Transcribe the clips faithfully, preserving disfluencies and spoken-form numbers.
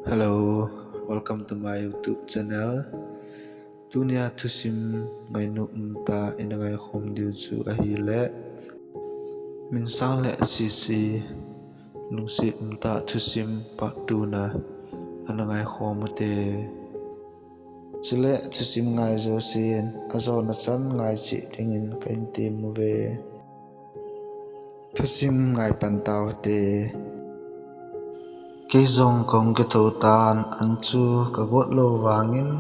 Hello, welcome to my YouTube channel. Tunia thusim ngainom umtah ina ngaikhom diu chu ahile, Minsang le Sisi lungset umtah thusim part two na ana ngaikhom ute. Chule thusim ngai jousen ajona chan ngai cheh dingin kahin tem uve. Thusim ngai pan taute. Kei jong kahung kithou tan, an chu kagot lou vangin,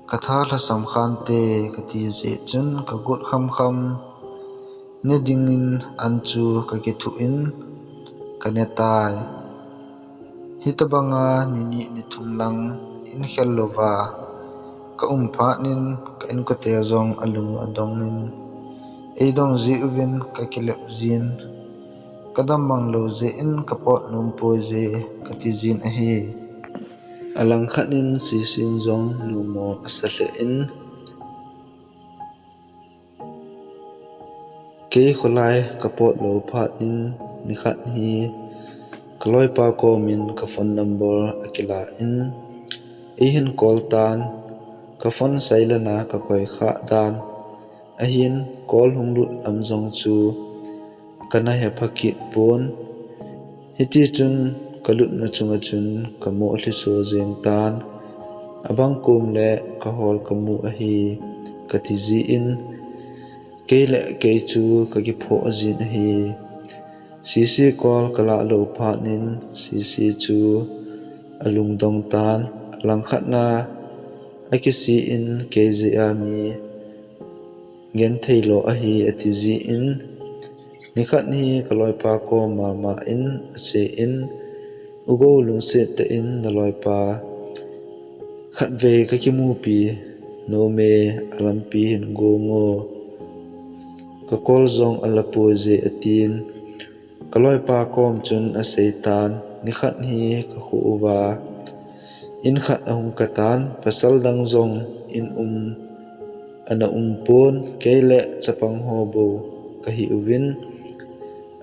katha lhasam khante kati jeh chun kagot khamkham. Ne dingin an chu kakithuh in, kane tai. Hitabanga nini nithum lang in khel louva kaum phat in, ka inkote jong alung adongin, eidong jiuvin kakilep jin, kadam mang lou jeh in kapot nom poi je, kati jin ahi. Alangkhat in Sisin jong numo asa lheh in, kei kholai kapot lou phat in, nikhat hi kaloipa komin ka phone number akilah in, eihin call tan, ka phone silent a kakoi khah dan ahin, call hung lut lam jong chu kana hepha kit pon. Hitichun kalutna chunga chun kamo lhiso jeng tan, abang kom le kahol kamu ahi, kati jin, kei le kei chu kakiphoh jin ahi. Sisi call kalah lou phat in Sisi chu alungdong tan, alangkhat na akisi in kei jeh a mi genthei lou ahi, ati jin, nikhat hi kaloipa kom mama in ache in, U Go, lungset tah in naloipa khatvei kakimupi nom e, alampi hin gong o, ka call jong ala poi je, atin, kaloipa kom chun asei tan, nikhat hi kakho uva in khat ahung katan, pasal dang jong in um ana um pon, kei le chapang ho bou kahi uvin,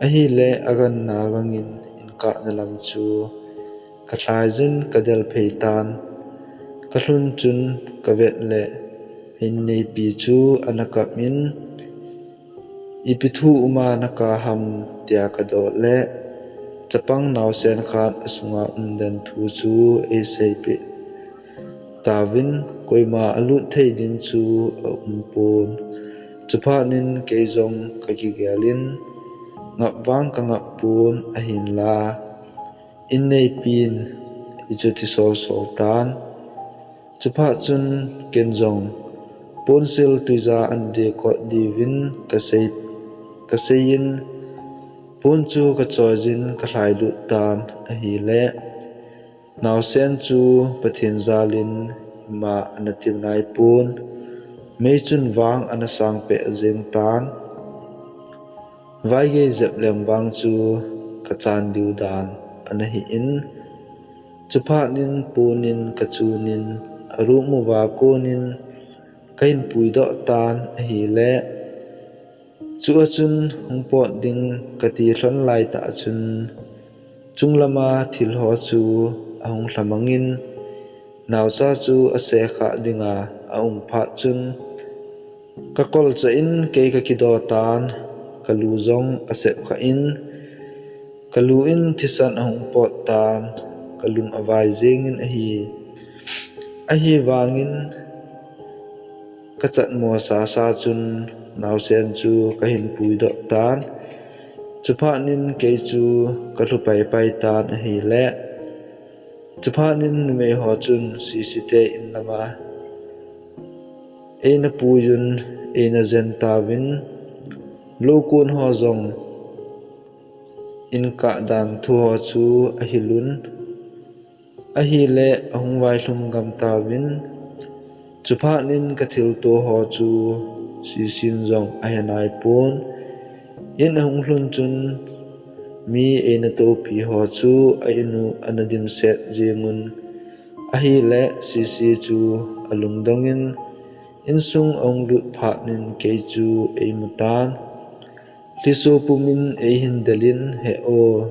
ahile aganna gangin in kahna lam chu kalhai jin kadel phei tan, kalhun chun kavet le inneipi chu ana kap in, Ipi thu uma nakap ham, tia kadoh le, chapang naosen khat asunga um den thu chu eiseipeh tauvin, koima alut thei ding chu aumpon. Chuphat in kei jong kakigel in, ngap vang kangap pon, ahinla inneipin ichuti solsol tan. Chuphat chun ken jong ponsil twija ana dekot diuvin kasei, kasei in, pon chu kachoi jin kalhailut tan ahile, naosen chu Pathen jalin ima ana tiu naipon, mei chun vang ana sangpeh jeng tan. Vaigei jep leng vang chu kachan diu dan ana hi in, chuphat in pon in kachun in, aroom uva konin kahin puidoh tan ahile, chua chun hung pot ding kati lhon laitah chun, chunglama thilho chu ahung lhamangin, naocha chu asekhah dinga aum phat chun, kakolcha in kei kakido tan, kalu jong asepkhah in, kalu in thisan ahung pot tan, kalung avai jengin ahi. Ahivangin kachatmo sasa chun naosen chu kahin puidoh tan. Chuphat in kei chu kalhu paipai tan ahile, chuphat in numeiho chun Sisite in lama eina puiyun, eina jen tauvin, loukon ho jong in kahdan thuho chu ahilun, ahile ahung vailhum gam tauvin, chuphat in kathilto ho chu Sisin jong ahe naipon, in ahung lhun chun mi eina toupi ho chu a-in u ana dimset jengun, ahile Sisi chu alungdongin, insung ahung lut phat in kei chu eimu tan. Lhiso pumin eihin delin, he o,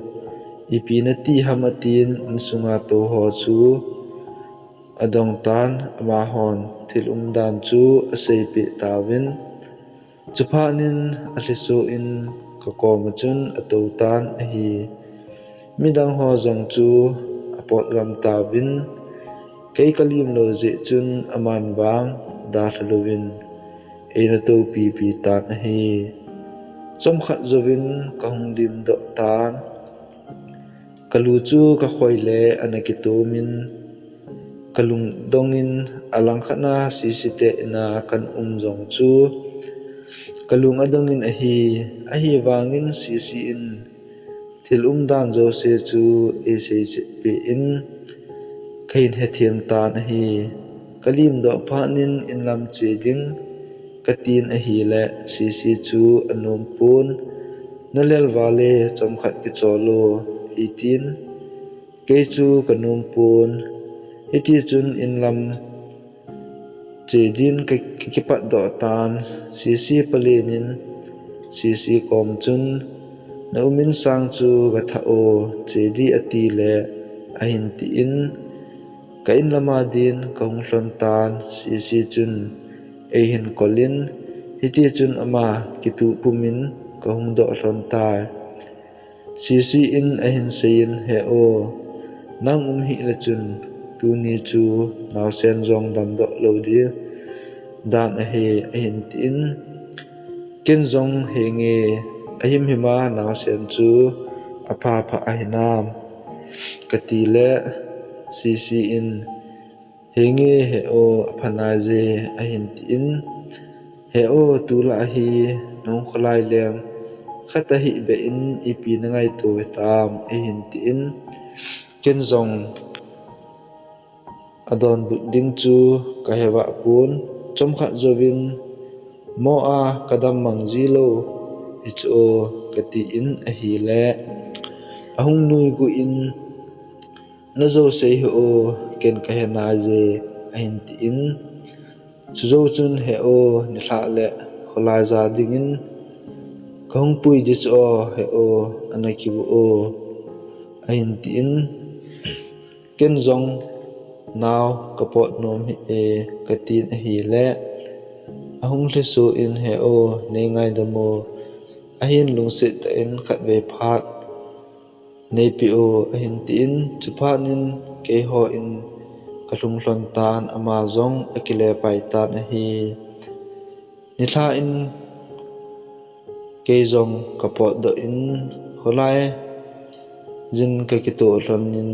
Ipi nati ham, atin insunga tou ho chu adong tan, amahon thil umdan chu aseipeh tauvin. Chuphat in alhiso in kakoma chun atou tan ahi. Midang ho jong chu apot gam tauvin, kei kalim lou jeh chun aman vang dalha louvin eina toupipi tan ahi. Chomkhat jouvin kahung limdoh tan, kalu chu kakhoi le ana kitomin, kalungdong in alangkhat a Sisi te ina kaum jong chu kalung adong in ahi. Ahivangin Sisi in thil umdan jouse chu eisei chetpeh in kahin hethem tan ahi. Kalimdoh phat in inlam che ding katin ahile Sisi chu anom pon, nalel vale chomkhat kichol o, eitin. Kei chu kanom pon, hitichun inlam che din ka, kakipatdoh tan, Sisi palen in Sisi kom chun, naum insang chu gathah o, che di atile, ahin tin, ka inlama din kahung lhon tan, Sisi chun eihin kolin, hitichun ama kituh pumin kahung doh lhon tai. Sisi in ahin seiyin, he o, nang um hih le chun tuni chu naosen jong damdoh lou di dan ahi, ahin tin. Ken jong, henge, ahimhima naosen chu aphapha ahinam, katile, Sisi in, henge, he o, apha naije, ahin tin. He o, tulai hi nahung kholai leng khat ahibeh in ipi nangaito hitam, eihin tin. Ken jong adonbut ding chu kahevah pon, chomkhat jouvin, mo a kadam mang jilou hichu o, katin ahile, ahung nuiguh in, najou sei hih o, ken kahe naije, ahin tin. Chujou chun, he o, nilhah le kholai ja dingin kahung pui di chu o, he o, ana kigo o, ahin tin. Ken jong, nao, kapot nom hih e, katin ahile, ahung lhiso in, he o, neingaidam o, ahin lungset tah in khatvei phat neipeh o, ahin tin. Chuphat in keiho in kalhung lhon tan, ama jong akile pai tan ahi. Nilhah in kei jong kapotdoh in, kholai jin kakitoh lhon in,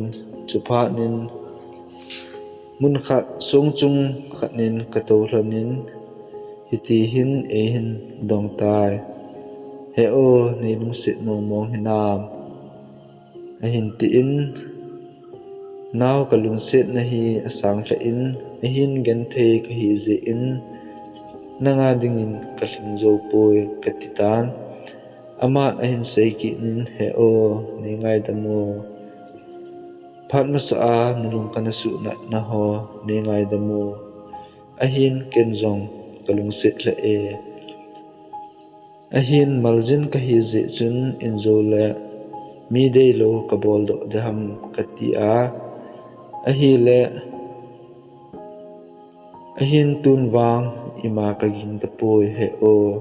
chuphat in mun khat song chung khat in katou lhon in, hiti hin eihin dong tai. He o, neilungset mongmong hinam, ahin tin. Nao, kalungsetna hi asang lheh in, ahin genthei kahi jeh in, nanga dingin kalhing jou poi, kati tan. Aman ahin sei kit in, he o, neingaidam o, phat masa a nalung kana suhnatna ho, neingaidam o, ahin ken jong kalungset lheh e. Ahin maljin kahi jeh chun injou le mi deilou kaboldoh ding ham kati a, ahile, ahin tun vang ima kaging tapoi, he o.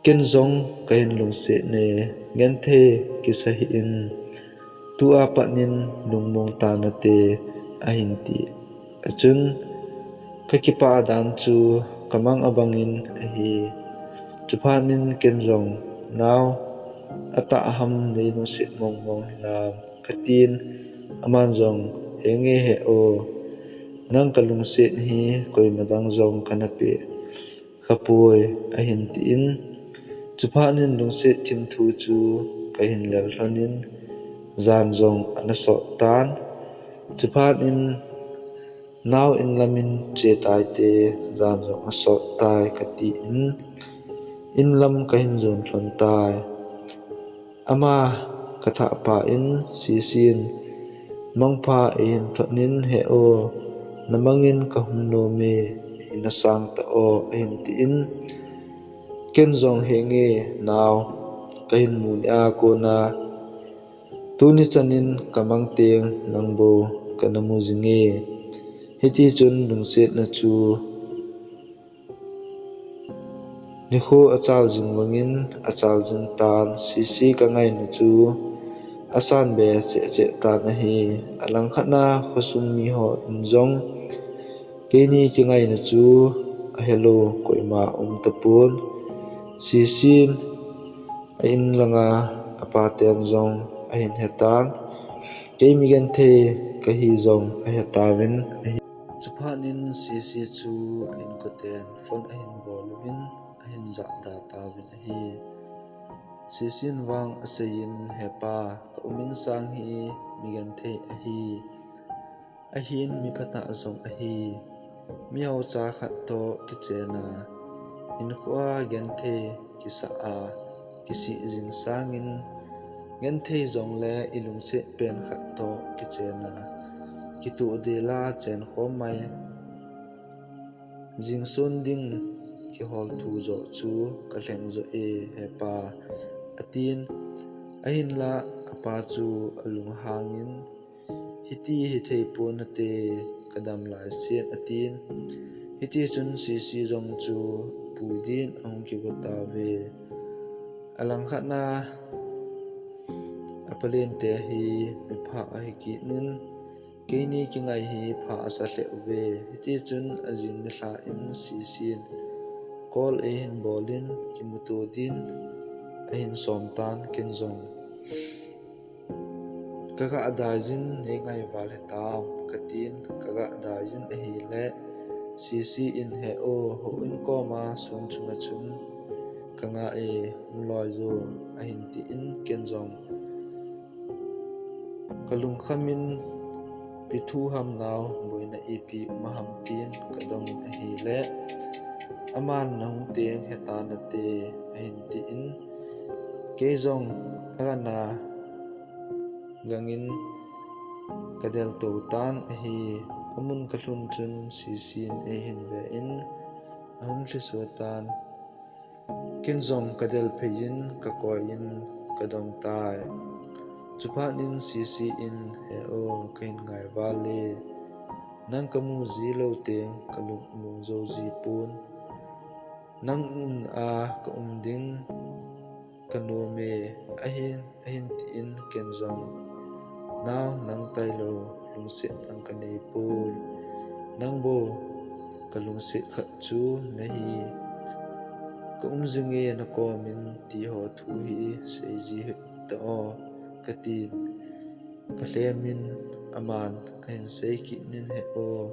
Ken jong kahin lungset ne, genthei kisa hih in, tua pat in lungmong tanate, ahin ti. Achun, kakipah dan chu kamang abangin ahi. Chuphat in ken jong, nao, atah ham neilungset mongmong hinam, katin, aman jong, henge he o, nang kalungset hi koima dang jong kana peh khapoi, ahin tin. Chuphat in lungset thimthu chu kahin lel lhon in, jan jong ana sot tan. Chuphat in, nao, inlam in che taite, jan jong asot tai, katin, inlam kahin jon lhon tai. Ama kathahpa in Sisin, mangpha eihin thot in, he o, namangin kahung nome, ina sang ta o, ahin tin. Ken jong, henge nao, kahin mu nia kona Tuni chanin kamang teng nang bou kana mu jinge. Hiti chun lungsetna chu nikho achal jing bangin achal jing tan. Sisi kangaina chu asan be cheh cheh tan ahi. Alangkhatna khosung miho in jong keini kingaina chu ahelou koima um tapon. Sisin a in langa apa ten jong ahin hetan. Kei mi genthei kahi jong ahetauvin ahi. Chuphat in Sisi chu a inkoten phone ahin bol uvin ahin jahda tauvin ahi. Sisin vang aseiyin, Hepa, ka umin sang hi mi genthei ahi. Ahin mi phatah jong ahi. Mi haocha khat toh kichena, hinkhoa genthei kisah a kisih jing sangin, genthei jongle ilungset pen khat toh kichena, kituh dela chen khom mai jing sun ding kihol thu joh chu kalheng joh e, Hepa, atin. Ahinlah apa chu alunghangin, Hiti hithei pon nate, kadam lai sen, atin. Hiti chun Sisi jong chu pui din ahung kigo tauve. Alangkhatna apalente hi mipha ahi kit in, keini kingai hi pha asa lheh uve. Hiti chun ajing nilhah in Sisin call eihin bolin kimuto din ahin som tan, ken jong Kaga daijin nei ngai val hitam, katin, kaga daijin ahile, Sisi in, He o, houin koma sun chunga chun kanga e, umloi jo, ahin tin, ken jong kalungkhamin, Pithu ham nao, boina ipi um ham tin kadongin ahile, aman nahung teng hetan nate, ahin tin, kei jong agana gangin kadelto tan ahi. Amun kalhun chun Sisin eihin vein ahung lhiso tan. Ken jong kadel pheiyin kakoiyin kadong tai. Chuphat in Sisi in, He o, kahin ngai vale. Nang kamu ji lou teng kalungmong jou ji pon. Nang un a kaum ding kanom e, ahin, ahin tin ken jong, Nao, nang tailou lungset dang kanei poi. Nang bou kalungset khat chu nahi. Kaum jinge nakomin tiho thu hi seiji hih ta o, katin. Kalhemin aman ahin sei kit in, He o,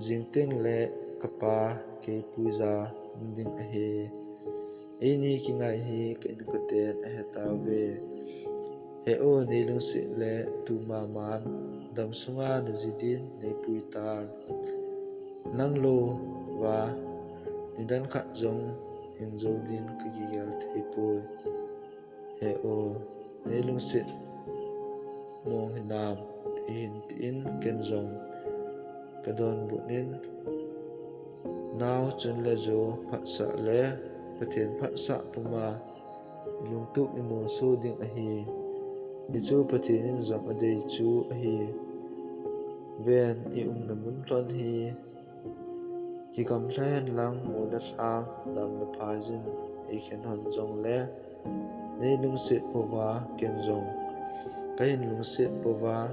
jing tengle kapa kei puija um ding ahi. Eini kingai hi ka inkoten ahetauve. He o, nei lungset le tumaman damsunga naji din neipui tan. Nang louva nidan khat jong hing jou din kagigel theipoi. He o, nei lungset mong hinam, eihin tin ken jong kadonbut in, Nao, chun le jo phatsah le Pathen phatsah puma ilungtup imolso ding ahi. Hichu Pathen in jong adei chu ahi. Ven, iumna mun lhon hi kigamla henlang, mol le lhang, dam le phaijin eikhen hon jongle, nei lungset pouva ken jong kahin lungset pouva,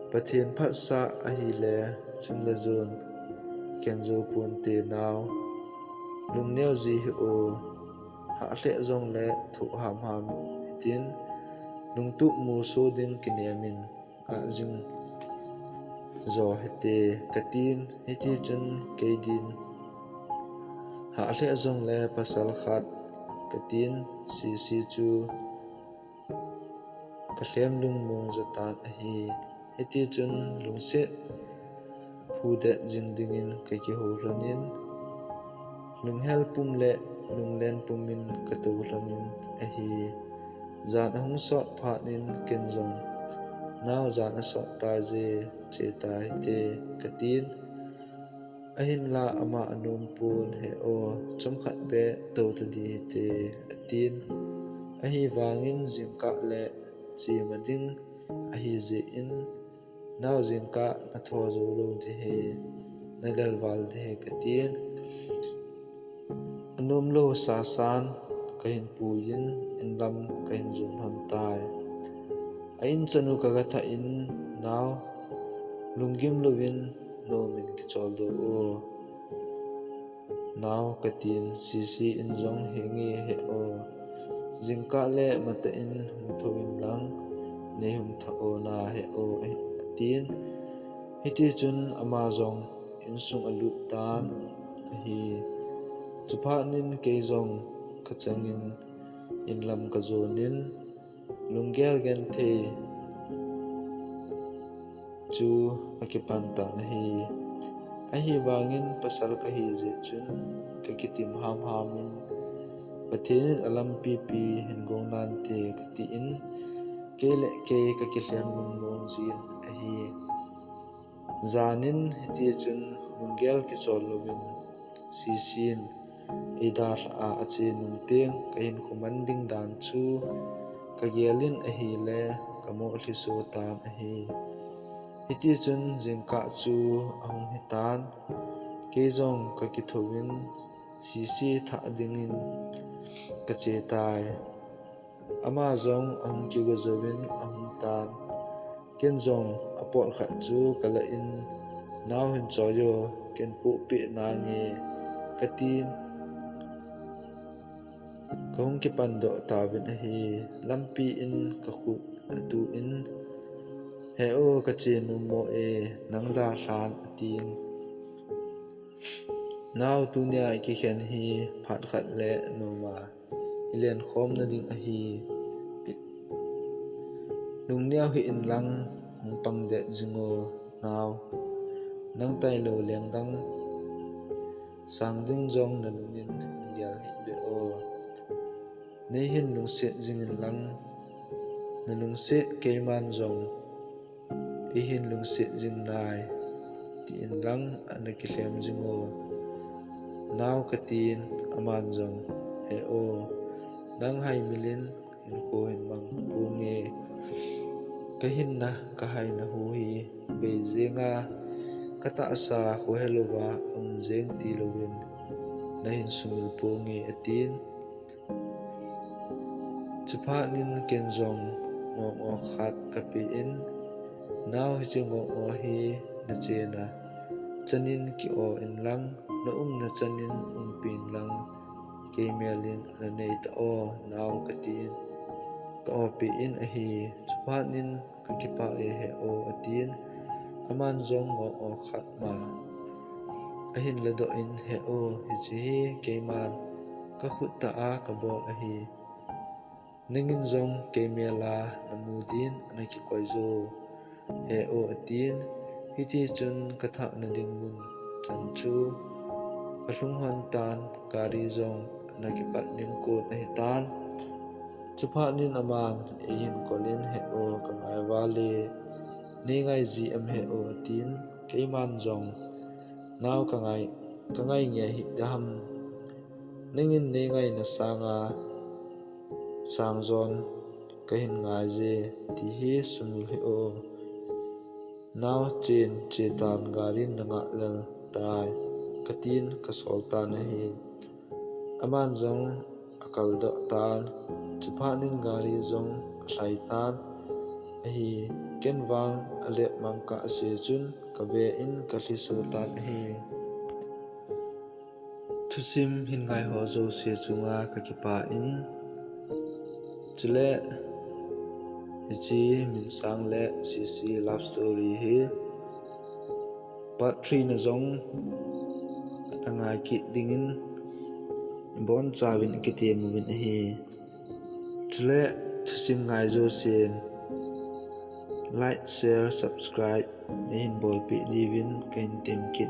Pathen phatsah ahile chun le jon ken jou ponte nao. Lungneo ji hih o, hah lheh jongle thoh hamham hitin, lungtup molso ding kinemin, ah jing jo hite, katin. Hiti chun kei din hah lheh jongle pasal khat katin, Sisi chu kalhem lungmong jatan ahi. Hiti chun lungset phudet jing dingin kakihou lhonin, lunghel pum le lunglen pumin katou lhonin ahi. Jan ahung sot phat in ken jong, Nao, jan asot taije, che tahite, katin. Ahinla ama anom pon, He o, chomkhat beh tou tading hite, atin. Ahivangin jingkah le sema ding ahi jeh in, nao jingkah na tho jou lou ding ahi, na lelval ding ahi katin. Anom lou sasan kahin puiyin, in lam kahin jon lhon tai. A in chanu kaga thah in, nao, lunggim louvin nom in kichol doh o, nao katin. Sisi in jong, henge he o, jingkah le matah in hung thou in lang, nei hung thah o na he o, atin. Hiti chun ama jong insung alut tan ahi. Chuphat in kei jong kachangin in lam kajon in, lunggel genthei chu akipan tan ahi. Ahivangin pasal kahi jeh chun kakitim hamham in, Pathen in alampi pi hin gong nante katin, kei le kei kakilhem mongmong jin ahi. Jan in hiti chun lunggel kichol louvin Sisin eidalhah a ache nung teng kahinkho man ding dan chu kagel in ahile kamoh lhiso tan ahi. Hiti chun jingkah chu ahung hitan, kei jong kakithouvin Sisi thah dingin kache tai. Ama jong ahung kigo jouvin ahung tan. Ken jong apot khat chu kalah in, nao hin choi o, ken pohpeh nange katin, kahung kipan doh tauvin ahi. Lampi in kakhut atuh in, he o, kache nom mo e, nang dalhan atin. Nao, tunia ikikhen hi phat khat le noma ilenkhom na ding ahi. Lungneo hih in lang hung pang det jing o, nao. Nang tailou lengdang sang ding jong nalungin hung gel hih beh o. Neihin lungset jing in lang, nalungset keiman jong eihin lungset jing nai, tin lang ana kilhem jing o, nao, katin. Aman jong, he o, nang haimil in hinkho hin mang ponge, kahinna kahaina ho hi bei jenga katahsa khohelouva um jeng tilouvin nahin sumil ponge, atin. Chuphat in ken jong ngoh ngoh khat kape in, nao, hiche ngoh ngoh hi nachena chan in ki-o in lang, naumna chan in umpi in lang, kei mel in ana nei ta o, nao, katin, ka-opi in ahi. Chuphat in kakipah e, he o, atin. Aman jong ngoh ngoh khat ma ahin ladoh in, he o, hiche hi keiman kakhut tah a kabol ahi. Nangin jong kei mel a namu din ana kikoi jo, he o, atin. Hiti chun kathah na ding mun chan chu alhung lhon tan, gari jong ana kipat ding kon ahitan. Chuphat in aman eihin kol in, he o, kangai val e, nei ngai ji em, he o, atin. Keiman jong, nao, kangai, kangai nge hih ding ham. Nangin nei ngaina sanga sang jon kahin ngai je, ti hi sumil hih o, nao, chen, che tan, gari in nangah lel tai, katin kasol tan ahi. Aman jong akaldoh tan, chuphat in gari jong alhai tan ahi. Ken vang alep mang kah se chun kave in kalhiso tan ahi. Thusim hin ngai ho jouse chunga kakipah in, chule hiche Minsang le Sisi love story hi part three na jong angai kit dingin ibonchauvin akitem uvin ahi. Chule thusim ngai jousen like, share, subscribe neihin bolpeh diuvin kahin temkit.